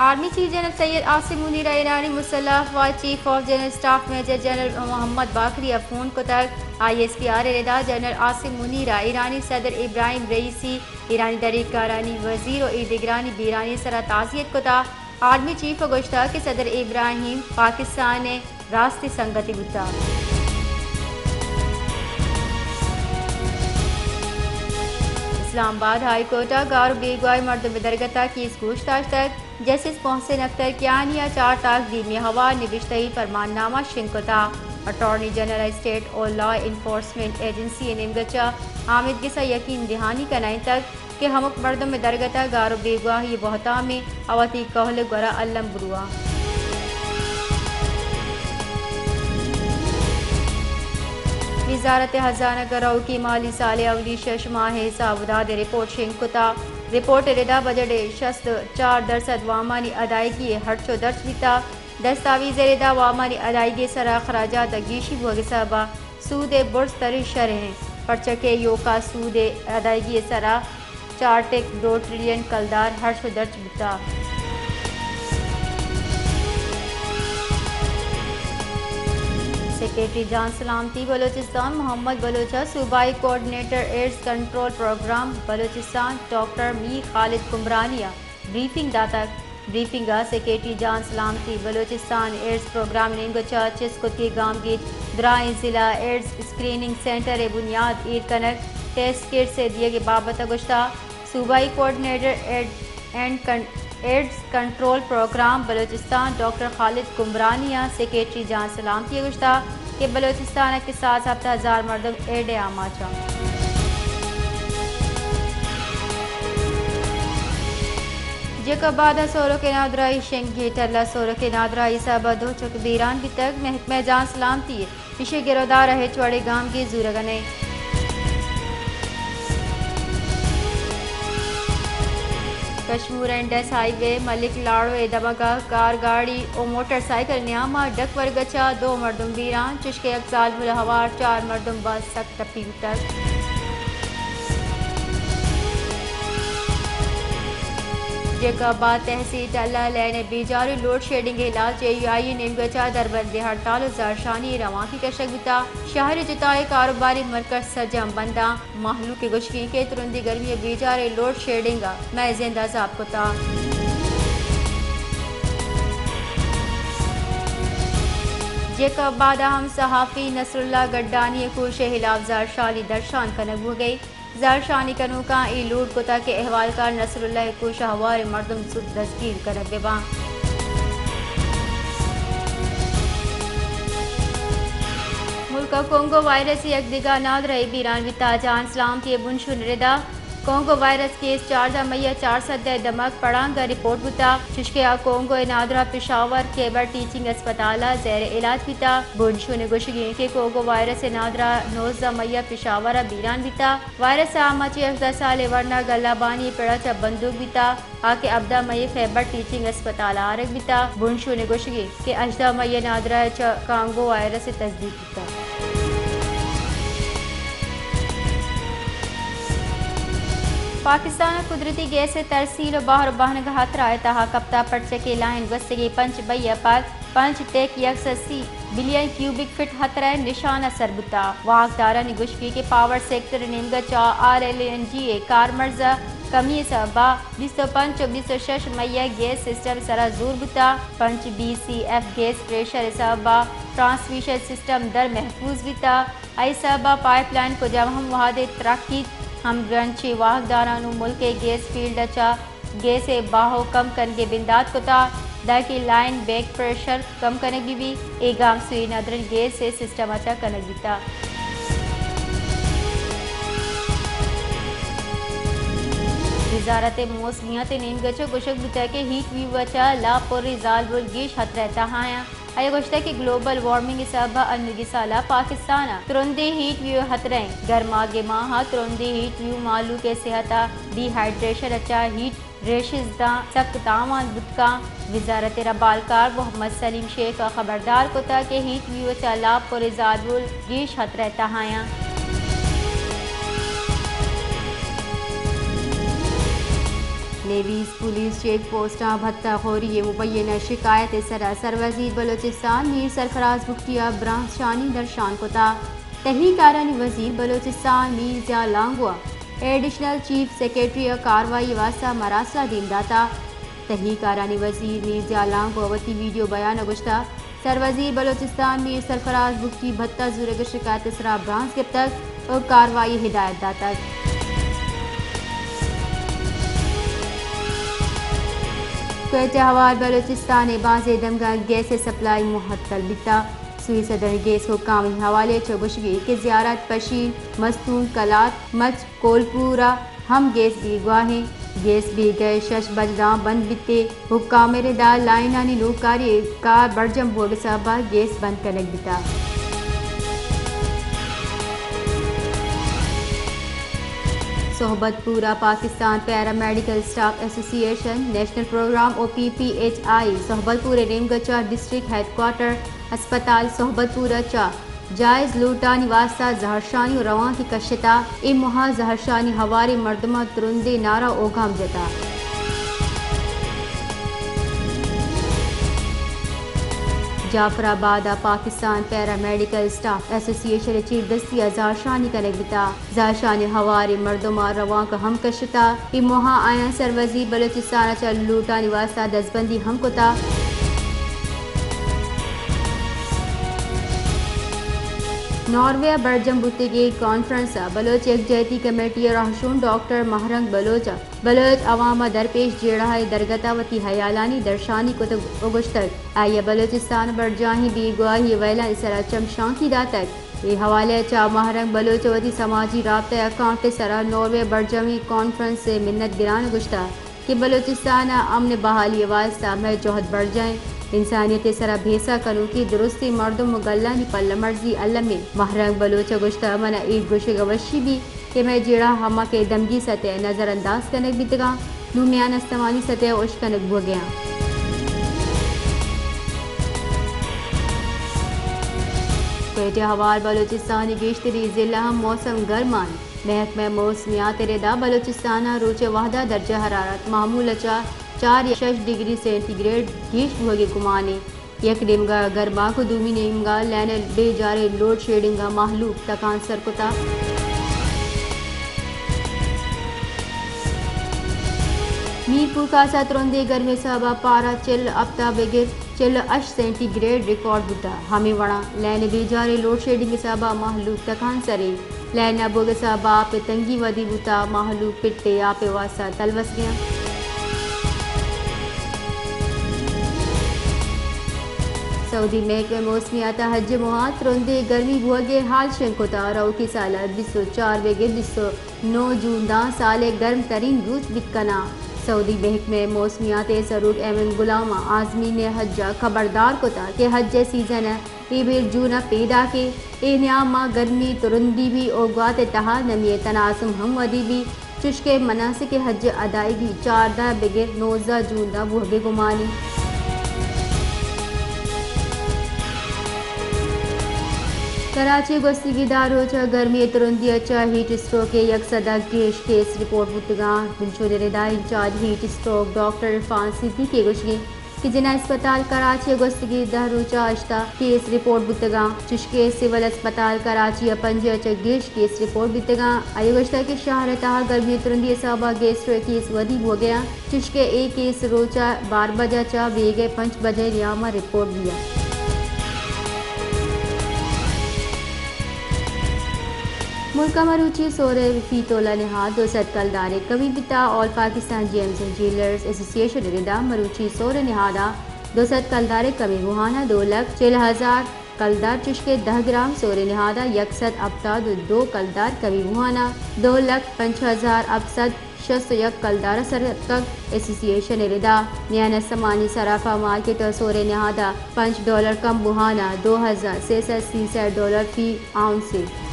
Army chief general Syed Asim Munir ء ایرانی مسلح افواج chief of general staff major general Muhammad Bagheri ء فون کتگ۔ آئی ایس پی آر ء ردا جنرل عاصم منیر ء ایرانی صدر ابراہیم رئیسی، ایرانی دریگکارانی وزیر و اے دگرانی بیرانی سرا تعزیت کتا۔ آرمی چیف ء گوشتا کہ صدر ابراہیم پاکستان ء راستی سنگتی بوتا۔ اسلام آباد ہائی کورٹ ء گار و بیگواہ مردم درگت ء کیس گوش داشتگ۔ جسٹس محسن اختر کیانی ء چار تاک دیمی ہوار نبشتہی پرمان نامہ شنگ کتا۔ اٹارنی جنرل اسٹیٹ اور لا انفورسمنٹ ایجنسی ء نیمگا چہ آمیدگس ء یقین دہانی کنائینتگ کہ ہمک مردم ء درگت ء گار و بیگواہی بہتامیں ء وتی کہل ء گورا الم برواں۔ وزارت خزانہ ء روکی مالی سال ء اولی شش ماہ ء حساب و داد ء رپورٹ شنگ کتا۔ رپورٹ ء ردا بجٹ ء شست ء چار درسد وامانی ادائیگی ء ہرچ و درچ بیتا۔ دستاویز ء ردا وامانی ادائیگی ء سرا اخراجات ء گیشی بوگ ء سبب ء سود ء برز تریں شرح انت، پرچا کہ ایوکا سود ء ادائیگی ء سرا چار ٹک دو ٹریلین کلدار ہرچ و درچ بوتا۔ سیکرٹری جان سلامتی بلوچستان محمد بلوچ ء صوبائی coordinator AIDS control programme Balochistan doctor Mir Khalid Kambrani ء بریفنگ داتگ۔ بریفنگ ء سیکرٹری جان سلامتی بلوچستان ایڈز پروگرام نیمگ ء چہ چست کتگیں گامگیج، درائیں ضلع ایڈز اسکریننگ سینٹر ء بنیاد ایر کنگ، ٹیسٹ کٹس ء دیگ ء بابت ء گوشتا۔ صوبائی کوآرڈینیٹر ایڈ، اینڈ کن-، ایڈز کنٹرول پروگرام بلوچستان ڈاکٹر خالد کمبرانی ء سیکرٹری جان سلامتی ء گوشتا کہ بلوچستان ء کساس ہپت ہزار مردم ایڈ ء آماچ انت۔ جیکب آباد ء سورک ء نادراہی شنگ، ٹل ء سورک ء نادراہی سبب ء دو چک بیران بیتگ، محکمہ جان سلامتی ایشی ء گرودار ء ہچ وڑیں گامگیج زورگ ء نہ انت۔ کشمور اینڈس ہائی وے ملک لاڑو ء دمگ ء کار گاڑی و موٹر سائیکل نیام ء ڈک ورگ ء چہ دو مردم بیران، چشکہ یک زالبول ء ہوار چار مردم باز سک ٹپی بوتگ۔ جیکب آباد تحصیل ٹلہ لین ء بیجاری لوڈ شیڈنگ ء ہلاس جے یو آئی ء نیمگ ء چہ دربندیں ہڑتال و زہرشانی روانکی کشگ بوتگ۔ شہر ء جتائیں کاروباری مرکز سرجم بنداں۔ مہلوک ء گوشگ انت کہ ترندیں گرمی ء بیجار ء لوڈ شیڈنگ ء مئے زند عذاب کتگ۔ جیکب آباد ء ہم صحافی نصراللہ گڈانی ء کوش ء ہلاف زہرشانی درشان کنگ بوگ ء زہرشانی کنوکاں اے لوٹ کتگ کہ احوالکار نصراللہ ء کوش ء ہواریں مردم زوت دزگیر کنگ بہ باں۔ ملک ء کونگو وائرس ء یک دگہ نادراہی بیران بیتگ۔ جہان سلامتی ء بنشون ء ردا کونگو وائرس کیس چاردہ مئی ء چار سد ء دمگ پڑانگ ء رپورٹ بوتگ، چشکہ آ کونگو ء نادراہ پشاور کیبر ٹیچنگ اسپتال ء زیر علاج بیتگ۔ بنشون ء گوشگ انت کہ کونگو وائرس ء نادراہ نوزدہ مئی ء پشاور ء بیران بیتگ۔ وائرس ء آماچیں ہژدہ سالیں ورنا گلہ بانی ء پڑ ء چہ بندوک بیتگ، آ کہ ہبدہ مئی ء خیبر ٹیچنگ اسپتال ء آرگ بیتگ۔ بنشون ء گوشگ انت کہ ہژدہ مئی ء نادراہ ء چہ کانگو وائرس ء تصدیق بیتگ۔ پاکستان ء قدرتی گیس ء ترسیل و بہر و بہنگ ہترہ ء تہا کپتگ، پرچہ کہ لائن گوستگیں پنچ مئی ء پد پنچ ٹیک یک سد سی بلین کیوبک فٹ ہترہ ء نشان ء سر بوتگ۔ واہکدارانی گوشگ انت کہ پاور سیکٹر ء نیمگ ء چہ آر ایل این جی ء کارمرز ء کمی ء سبب ء بیست و پنچ و بیست و شش مئی ء گیس سسٹم ء سرا زور بوتگ۔ پنچ B C F gas pressure ء سبب ء ٹرانسمیشن سسٹم در محفوظ بیتگ۔ اے سبب ء پائپ لائن کجام ہم وہدے ترکیت، ہم برنچیں واہکداراں نوں ملک ء گیس فیلڈ ء چہ گیس ء بہا کم کنگ ء بندات کتگ، دانکہ لائن بیک پریشر کم کنگ بہ بیت۔ اے گام سوئی ندرن گیس ء سسٹم ء چہ کنگ بیتگ۔ وزارت موسمیات ء نیمگ ء چہ گوشگ بوتگ کہ ہیٹ ویو ء چہ لاپ پوری زالبول گیش ہترہ ء تہا انت۔ آئی ء گوشتگ کہ گلوبل وارمنگ ء سبب ء انوگیں سال ء پاکستان ء ترندیں ہیٹ ویو ء ہترہ انت۔ گرماگ ء ماہ ء ترندیں ہیٹ ویو مہلوک ء صحت ء ڈی ہائیڈریشن ء چہ ہیٹ ریشز داں سک تاوان بوت کنت۔ وزارت ء ربالکار محمد سلیم شیخ ء خبردار کتگ کہ ہیٹ ویو ء چہ لاپ پوری زالبول گیش ہترہ ء تہا انت۔ ریویز پولیس چیک پوسٹاں بھتہ خوری ءِ مبینہ شکایت ءِ سرا سروزیر بلوچستان میر سرفراز بگٹی ءَ برانز شانی درشان کتا۔ تحقیق کارانی وزیر بلوچستان میر ضیاء لانگو ءَ ایڈیشنل چیف سیکرٹری ءَ کاروائی ءِ واستہ مراسلا دیم داتا۔ تحقیق کارانی وزیر میر ضیاء لانگو ءَ وتی ویڈیو بیان ءَ گوشتا، سروزیر بلوچستان میر سرفراز بگٹی بھتہ زورگ ءِ شکایت ءِ سرا برانز گپتگ ءُ کاروائی ءِ ہدایت داتگ۔ کوئٹہ ہوار بلوچستان ءِ بازیں دمگاں گیس ءِ سپلائی معطل بیتا۔ سوئی سدرن گیس حکام ءِ حوالے چہ گوشگی کہ زیارت، پشین، مستونگ، کلات، مچ، کولپور ءَ ہم گیس بیگواہ ایں۔ گیس بیگہ ءِ شش بج داں بند بیت ءُ حکام ءِ ردا لائنانی نوکاری ءِ کار برجم بوگ ءِ سبب ءَ گیس بند کنگ بیتا۔ صحبت پور ءَ Pakistan paramedical staff association national programme O P P H I صحبت پور ءِ نیمگ ءَ چہ ڈسٹرکٹ ہیڈ کوارٹر ہسپتال صحبت پور ءَ چہ جائز لوٹانی واستہ زہرشانی ءُ روانکے کشتا۔ اے موہ ءَ زہرشانی ہواریں مردماں ترندیں نعرہ ءُ گام جتا۔ جعفر آباد ءَ پاکستان پیرا میڈیکل اسٹاف ایسوسی ایشن ءِ چیردستی ءَ زہرشانی کنگ بیتا۔ زہرشانی ہواریں مردماں روانک ہم کشتا۔ اے موہ ءَ آیاں سروزیر بلوچستان ءَ چہ لوٹانی واستہ دزبندی ہم کتا۔ ناروے ءَ برجم بوتگیں کانفرنس ءَ بلوچ یکجہتی کمیٹی ءِ رہشون ڈاکٹر مہرنگ بلوچ ءَ بلوچ عوام ءَ درپیش جیڑہ ءِ درگت ءَ وتی ہیالانی درشانی کتگ ءُ گوشتگ، آئی ءَ بلوچستان ءَ برجاہیں بیگواہی ءِ ویلانی سرا چمشانکی داتگ۔ اے حوالہ ءَ چہ مہرنگ بلوچ ءَ وتی سماجی رابطہ اکاؤنٹ ءِ سرا ناروے ءَ برجمیں کانفرنس ءِ منت گراں ءَ گوشتہ کہ بلوچستان ءَ امن ءِ بحالی ءِ واستہ مئے جہد برجاہ انت۔ انسانیت ءِ سرا بھیسہ کنوکیں درستیں مردم ءُ گلانی پلہ مرزی الم انت۔ مہرنگ بلوچ ءَ گوشتہ، من ءَ اے گوشگ ءَ وشی بیت کہ مئے جیڑہ ہما کہ دمگی سطح ءَ نظر انداز کنگ بیتگاں، نوں میان استمانی سطح ءَ اشکنگ بوگیاں۔ کوئٹہ ہوار بلوچستان ءِ گیشتری ضلع ہم موسم گرم انت۔ محکمہ موسمیات ءِ ردا بلوچستان ءَ روچ ءِ وہدا درجہ حرارت معمول ءَ چہ چار یا شش ڈگری سینٹی گریڈ گیش بوہگ ءِ گمان انت۔ یک نیمگا گرماگ ءُ دومی نیمگا لین ءِ بے جاریں لوڈ شیڈنگ ءَ مہلوک تکانسر کتا۔ میرپورخاص ءَ ترندیں گرمی ءِ سبب ءَ پارہ چل ءُ ہپت ءَ بگر چل ءُ ہشت سینٹی گریڈ ریکارڈ بوتا۔ ہمے وڑا لین ءِ بے جاریں لوڈ شیڈنگ ءِ سبب ءَ مہلوک تکانسر انت۔ لین نہ بوگ ءِ سبب ءَ آپ ءِ تنگی ودی بوتا، مہلوک پٹ ءِ آپ ءِ واستہ تلوسگ ءَ انت۔ سعودی محکمہ موسمیات ءَ حج ءِ موہ ءَ ترندیں گرمی بوگ ءِ حال شنگ کتا، روکی سال ءَ بیست ءُ چار بگر بیست ءُ نو جون داں سال ءِ گرم ترین روچ بیت کناں۔ سعودی محکمہ موسمیات ءِ سروک ایمن غلام ءَ عازمین حج ءَ خبردار کتا کہ حج ءِ سیزن ءِ اے بیر جون ءَ پیداک انت۔ اے نیام ءَ گرمی ترندی بی ءُ گوات ءِ تہا نمی ءِ تناسم ہم ودی بی، چشکہ مناسک حج ءِ ادائیگی چاردہ بگر نوزدہ جون داں بوہگ ءِ گمان انت۔ کراچی ءَ گوستگی دہ روچ ءَ گرمی ءِ ترندی ءَ چہ ہیٹ اسٹروک ءِ یک سد ءَ گیش کیس رپورٹ بوتگاں۔ دلشود ءِ ردا in charge heat stroke doctor Irfan Siddiqui ءِ گوشگ انت کہ جناح اسپتال کراچی ءَ گوستگیں دہ روچ ءَ ہشتاد کیس رپورٹ بوتگاں، چشکہ سول اسپتال کراچی ءَ پنجاہ ءَ چہ گیش کیس رپورٹ بیتگاں۔ آئی ءَ گوشتگ کہ شہر ءِ تہا گرمی ءِ ترندی ءِ سبب ءَ گیسٹرو ءِ کیس ودی بوگ ءَ انت، چشکہ اے کیس روچ ءَ بارہ بج ءَ چہ بیگہ ءَ پنچ بج ءِ نیام ءَ رپورٹ بیت۔ ملک ءَ مروچی سور ءِ فی تولہ نہاد دو سد کلدار ءِ کمی بیتا۔ آل پاکستان جیمز اینڈ جیولرز ایسوسی ایشن ءِ ردا مروچی سور ءِ نہاد ءَ دو سد کلدار ءِ کمی بوہان ءَ دو لکھ چل ہزار کلدار، چشکہ دہ گرام سور ءِ نہاد ءَ یک سد ہپتاد ءُ دو کلدار کمی بوہان ءَ دو لکھ پنچ ہزار ہپت سد شست ءُ یک کلدار ءَ سر اتکگ۔ ایسوسی ایشن ءِ ردا میان استمانی صرافہ مارکیٹ ءَ سور ءِ نہاد ءَ پنچ ڈالر کم بوہان ءَ دو ہزار سے سد سی سیٹ ڈالر فی آؤنس انت۔